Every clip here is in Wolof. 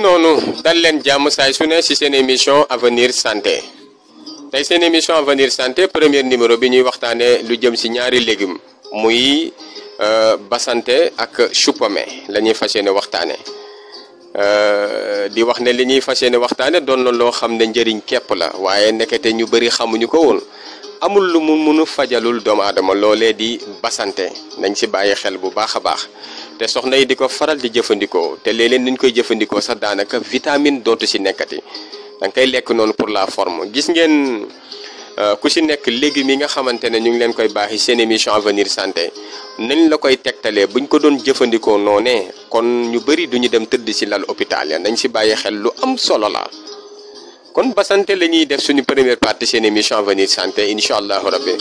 noonu dal leen jàmm saay su ne ci seen émission avenir santé tey seen émission avenir santé premier numéro bi ñuy waxtaanee lu jëm ci ñaari légumes muy basante ak chou-pommé la ñuy fas yéene waxtaanee di wax ne li ñuy fas yéene waxtaane doon na loo xam ne njëriñ képp la waaye nekkete ñu bëri xamuñu ko woon amul lu mu mënu fajalul doomu aadama loolee di basante nañ ci bàyyi xel bu baax a baax te soxna yi di ko faral di jëfandikoo te léeg-léeg ni ñu koy jëfandikoo sax daanaka vitamine dootu ci nekkati da nga koy lekk noonu pour la forme gis ngeen ku ci nekk légumes yi nga xamante ne ñu ngi leen koy baaxi seen émission avenir santé nañ la koy tegtalee buñ ko doon jëfandikoo noonee kon ñu bëri duñu dem tëdd ci lal hôpital ya nañ ci bàyyi xel lu am solo la kon basante la ñuy def suñu première partie seen émission avenir santé incha allahu rabbi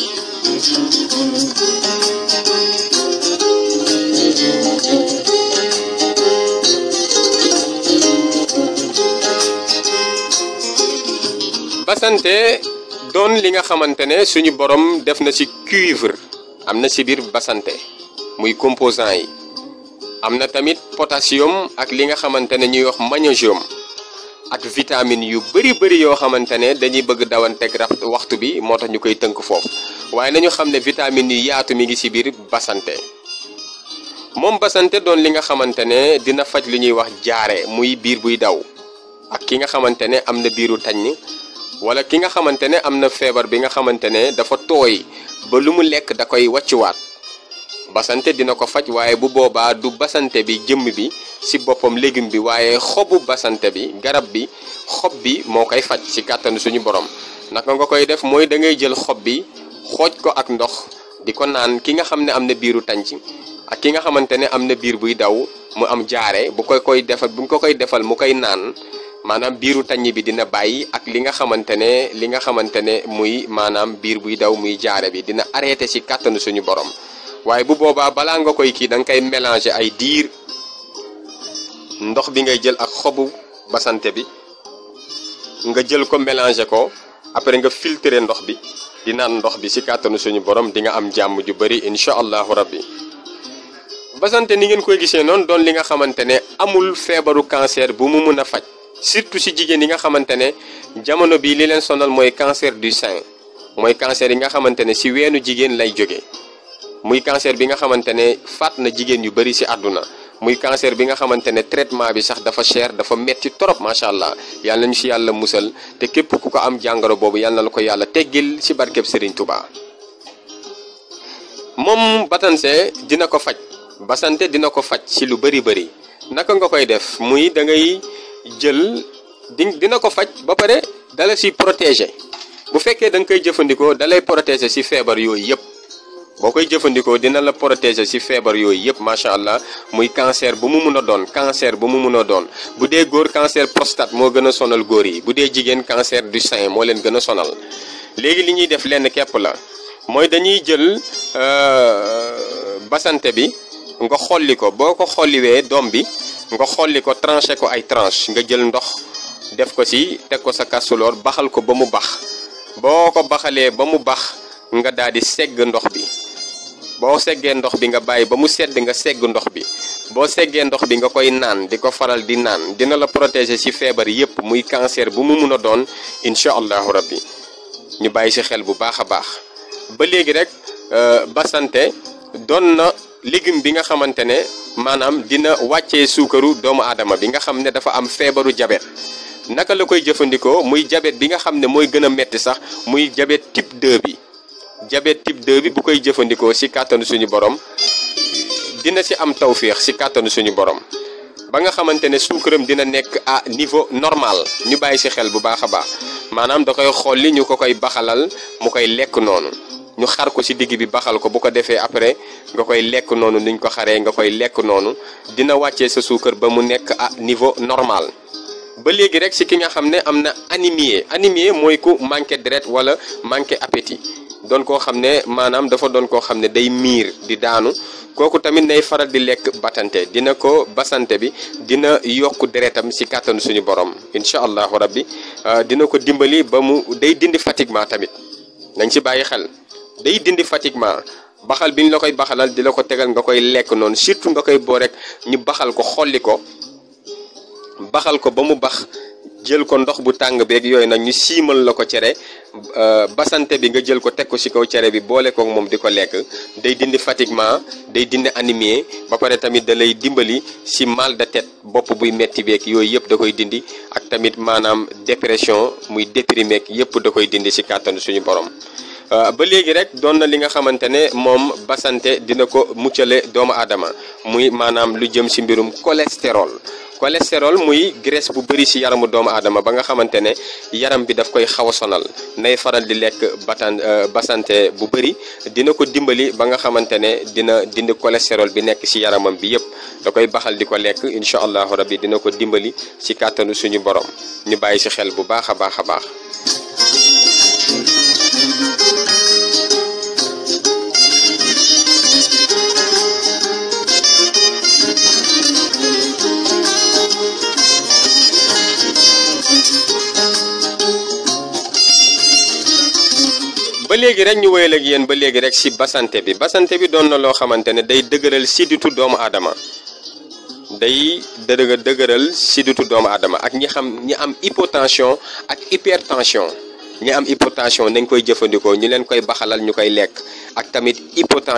basante doon li nga xamante ne suñu borom def na ci cuivre am na ci biir basante muy composant yi am na tamit potassium ak li nga xamante ne ñuy wax magnésium ak vitamine yu bëri yoo xamante ne dañuy bëgg dawanteeg waxtu bi moo tax ñu koy tënk foofu waaye nañu xam ne vitamine yu yaatu mi ngi ci biir basante moom basante doon li nga xamante ne dina faj li ñuy wax jaare muy biir buy daw ak ki nga xamante ne am na biiru taññ wala ki nga xamante ne am na feebar bi nga xamante ne dafa tooy ba lu mu lekk da koy wàccuwaat basante dina ko faj waaye bu boobaa du basante bi jëmm bi ci boppam légume bi waaye xobu basante bi garab bi xob bi moo koy faj ci kàttanu suñu borom naka nga koy def mooy da ngay jël xob bi xooj ko ak ndox di ko naan ki nga xam ne am na biiru tànc ak ki nga xamante ne am na biir buy daw mu am jaare bu koy defal bu ñu ko koy defal mu koy naan maanaam biiru taññi bi dina bàyyi ak li nga xamante ne muy maanaam biir buy daw muy jaare bi dina arrêté ci kàttanu suñu borom waaye bu boobaa balaa nga koy kii da nga koy mélanger ay diir ndox bi ngay jël ak xobu basante bi nga jël ko mélanger ko après nga filtrer ndox bi di naan ndox bi ci kàttanu suñu borom di nga am jàmm ju bari incha allahu rabbi basante ni ngeen koy gisee noonu doon li nga xamante ne amul feebaru cancer bu mu mun a faj surtout ci jigéen yi nga xamante ne jamono bi li leen sonal mooy cancer du sein mooy cancer yi nga xamante ne ci weenu jigéen lay jóge muy cancer bi nga xamante ne faat na jigéen yu bari ci àdduna muy cancer bi nga xamante ne traitement bi sax dafa cher dafa metti trop macha allah yàlla nañu ci yàlla musal te képp ku ko am jàngoro boobu yàlla na la ko yàlla teggil ci barkeb Serigne Touba. moom basante dina ko faj basante dina ko faj ci lu bari naka nga koy def muy da ngay jël dina ko faj ba pare dala ci protéger bu fekkee da nga koy jëfandikoo dalay protéger ci feebar yooyu yëpp boo koy jëfandikoo dina la protéger ci feebar yooyu yëpp macha allah muy cancer bu mu mun a doon bu dee góor cancer prostate moo gën a sonal góor yi bu dee jigéen cancer du sein moo leen gën a sonal léegi li ñuy def lenn képp la mooy dañuy jël basante bi nga xolli ko boo ko xolliwee doom bi nga xolli ko tranché ko ay tranche nga jël ndox def ko ci teg ko sa casserole baxal ko ba mu bax boo ko baxalee ba mu bax nga daal di segg ndox bi boo seggee ndox bi nga bàyyi ba mu sedd nga segg ndox bi boo seggee ndox bi nga koy naan di ko faral di naan dina la protéger ci feebar yépp muy cancer bu mu mun a doon incha allahu rabbi ñu bàyyi ci xel bu baax a baax ba léegi rek basante doon na légume bi nga xamante ne maanaam dina wàccee suukaru doomu aadama bi nga xam ne dafa am feebaru jabet naka la koy jëfandikoo muy jabet bi nga xam ne mooy gën a metti sax muy jabet type 2 bi jabet type 2 bi bu koy jëfandikoo ci kàttanu suñu borom dina ci am tawféex ci kàttanu suñu borom ba nga xamante ne suukaram dina nekk à niveau normal ñu bàyyi ci xel bu baax a baax maanaam da koy xolli ñu ko koy baxalal mu koy lekk noonu ñu xar ko ci digg bi baxal ko bu ko defee après nga koy lekk noonu niñ ko xaree nga koy lekk noonu dina wàccee sa suukar ba mu nekk à niveau normal ba léegi rek ci ki nga xam ne am na anémie mooy ku manqué deret wala manqué appétit doon koo xam ne maanaam dafa doon koo xam ne day miir di daanu kooku tamit nay faral di lekk basante bi dina yokk deretam ci kàttanu suñu borom incha allahu rabbi dina ko dimbali ba mu day dindi fatiguement tamit nañ ci bàyyi xel day dindi fatiguement baxal bi ñu la koy baxalal di la ko tegal nga koy lekk noonu surtout nga koy boo rek ñu baxal ko xolli ko baxal ko ba mu bax jël ko ndox bu tàng beeg yooyu nag ñu siimal la ko cere basante bi nga jël ko teg ko ci kaw cere bi boole kook moom di ko lekk day dindi fatiguement day dindi anémie ba pare tamit da lay dimbali ci mal de tête bopp buy metti beeg yooyu yëpp da koy dindi ak tamit maanaam dépression muy déprimé yëpp da koy dindi ci kàttanu suñu borom. ba léegi rek doon na li nga xamante ne moom basante dina ko muccale doomu aadama muy maanaam lu jëm ci mbirum cholestérol. cholestérol muy graisse bu bëri ci yaramu doomu aadama ba nga xamante ne yaram bi daf koy xaw a sonal nay faral di lekk basante bu bëri dina ko dimbali ba nga xamante ne dina dindi cholestérol bi nekk ci yaramam bi yëpp da koy baxal di ko lekk incha allahu rabbi dina ko dimbali ci kàttanu suñu borom ñu bàyyi ci xel bu baax a baax a baax. ba léegi rek ñu wéyal ak yéen ba léegi rek ci basante bi doon na loo xamante ne day dëgëral sidditu doomu aadama day dëgëral sidditu doomu aadama ak ñi am hypotension ak hypertension ñi am hypotension nañ koy jëfandikoo ñu leen koy baxalal ñu koy lekk ak tamit hypotension